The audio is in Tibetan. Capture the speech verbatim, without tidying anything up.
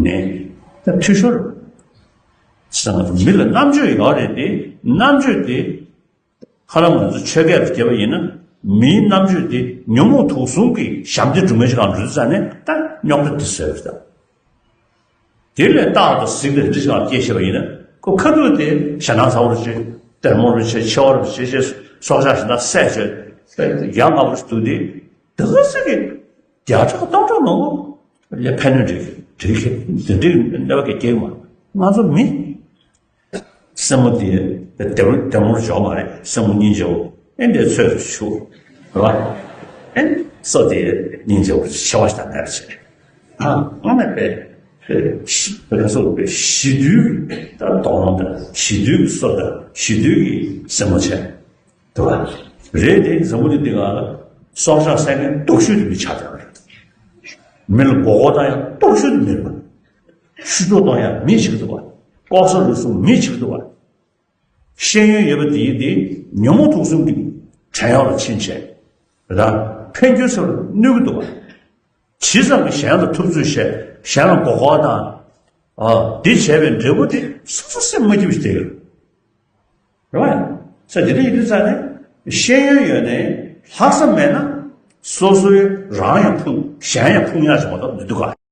ནས་ད་འཐུས་ཤོར། ས་མི་ལ་རྣམ་དཔྱོད་ཡོད་རེད་དེ། རྣམ་དཔྱོད་དེ་ཧ་ལམ་ང་ཚོ་ཆོས་སྐད་དུ་བརྒྱབ་པ་ཡིན་ན། མིའི་རྣམ་དཔྱོད་དེ་ཉོན་མོངས་དུག་གསུམ་གྱི་ཞབས་འདེགས་སྒྲུབ་མཁན་ཞིག་ལ་འགྲོ་དུས་ཙ་ནས་ད་རྙོག་དྲ་དེ་བཟོས་པ་རེད། དེ་ལས་སྟག་དང་གཟིག་དང་རི་ཞིག་ལ་སྐྱེས་ཤེས་པ་ཡིན་ན། ཁོ་ཁ་ཐུག་དེ་ཞེ་སྡང་ཚ་བོ་རུ་བྱེད། གཏེར་མོ་རུ་བྱེད། འཆི་བ་རུ་བྱེད། ཅེས་སྲོག་ཆགས་གཞན་དག་བསད་བྱས་ཡ་ང་བོ་རུ་འདུག་སྟེ། དེ་ག་ཟེར་གི་བརྒྱ་ཕྲག་སྟོང་ཕྲག་མང་པོ་ལ་ཕན་གནོད་འདྲེས་འདྲེས་འདི་འདྲའི་གནོད་པ་གི་སྐྱེལ་མ། ང་ཚོ་མི་སེམས་མོ་དེ་བདེ་བོ་བདེ་མོར་འཇོག་མ་རེད། སེམས་མོ་སྙིང་རྗེ་བོ་ཨེ་འདྲའི་ཚོད་དུ་ཆུག་རེད་བ། ཨེ་སོ་དེ་སྙིང་རྗེ་བོ་ཆེ་བ་ཞིག་དང་མེད་པ་བྱས། ཨ་ཨ་ནི་པས་ཞི་བའི་སོ་པའི་ཞི་དུལ་ད་དོགས་སློང་དང་ཞི་དུལ་གྱི་སོ་དང་ཞི་དུལ་གྱི་སེམས་མོ་བྱས། དུ་བ། རེད་དེ་འཛམ་བུ་གླིང་འདི་ག་ལ་སྲོག་ཆགས་བསད་མཁན་སྟོབས་ཤུགས་དེ་མི་ཆགས་ཀྱང་རེད། མི་ལ་མགོ་སྐོར་བཏང་ཡང་སྟོབས་ཤུགས་དེ་མི་རེད་པ། ཤུ་གཏོག་གཏོང་ཡང་མི་ཞིག་འདུག་པ། ལྐོག་ཟ་རུལ་སུངས་མི་ཞིག་འདུག་པ། ཤེས་ཡོན་ཡོད་པ་དེ་ཡིན་དེ་ཉོན་མོངས་དུག་གསུམ་གྱི་བྲན་གཡོག་ལ་ཕྱིན་བྱས། ར་ཕན་རྒྱུ་ཚོར་གནོད་ཀྱི་འདུག་པ། ཇི་ཙམ་གྱིས་གཞན་ལ་ཐུབ་ཚོད་བྱས་གཞན་ལ་མགོ་སྐོར་བཏང་། ཨ་འདི་བྱས་པའི་འབྲས་བུ་དེ་སོ་སོ་སེམས་མ་སྐྱིད་པ་ཞིག་སྡོད་ཡོད། རེད་བ། ས་དེ་འདྲ་ཡིན་དུས་ཙང་ནས་ཤེས་ཡོན་ཡོད་ནས་ལྷག་བསམ་མེད་ན་སོ་སོའི་རང་ཡང་ཕུང་གཞན་ཡང་ཕུང་ཡག་ཞིག་མ་གཏོགས་མི་འདུག་ག